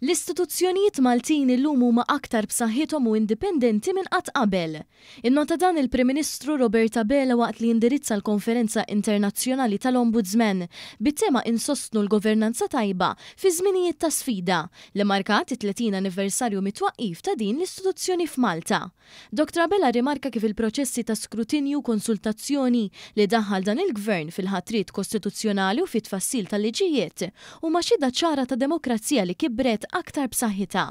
L-istituzzjonijiet Maltin illum huma aktar b'saħħithom u indipendenti minn qatt qabel. Innota dan il-Prim Ministru Robert Abela waqt li indirizza l-Konferenza Internazzjonali tal-Ombudsman bit-tema "Insostnu l-Governanza Tajba fi Żminijiet ta' Sfida" li markat it-30 anniversarju mit-twaqqif ta' din l-istituzzjoni f'Malta. Dr Abela rrimarka kif il-proċessi ta' skrutinju u konsultazzjoni li daħħal dan il-Gvern fil-ħatriet kostituzzjonali u fit-tfassil tal-liġijiet huma xhieda ċara ta' demokrazija li kibret aktar b'saħħitha.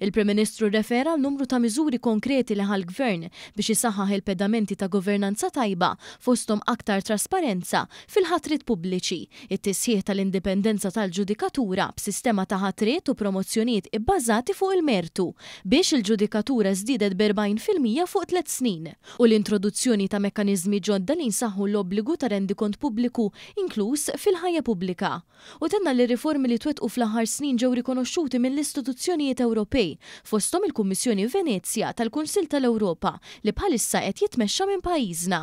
Il-Prim Ministru rrefera għal numru ta' miżuri konkreti li ħa l-Gvern biex isaħħaħ il-pedamenti ta' governanza tajba fosthom aktar trasparenza fil-ħatriet pubbliċi, it-tisħiħ tal-indipendenza tal-ġudikatura b'sistema ta' ħatriet u promozzjonijiet ibbażati fuq il-mertu biex il-ġudikatura żdiedet b'40% fuq tliet snin, u l-introduzzjoni ta' mekkaniżmi ġodda li jsaħħu l-obbligu ta' rendikont pubbliku inkluż fil-ħajja pubblika. U tenna li r-riformi li twettqu fl-aħħar snin ġew rikonoxxuti mill-istituzzjonijiet Ewropej, fosthom il-Kummissjoni Venezja tal-Kunsill tal-Ewropa li bħalissa qed jitmexxa minn pajjiżna.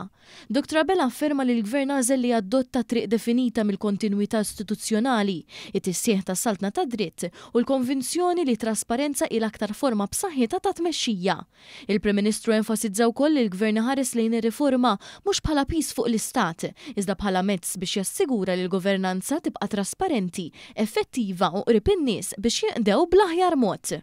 Dottor Abela afferma li l-Gvern għażel li jadotta triq definita mill-kontinwità istituzzjonali, it-tisħiħ tas-saltna tad-dritt u l-konvinzjoni li t-trasparenza hi l-aktar forma b'saħħitha ta' tmexxija. Il-Prim Ministru enfasizza wkoll li l-Gvern iħares lejn ir-riforma mhux bħala piż fuq l-Istat, iżda bħala mezz biex jassigura li l-governanza tibqa' trasparenti, effettiva u qrib in-nies biex jinqdew bl-aħjar mod.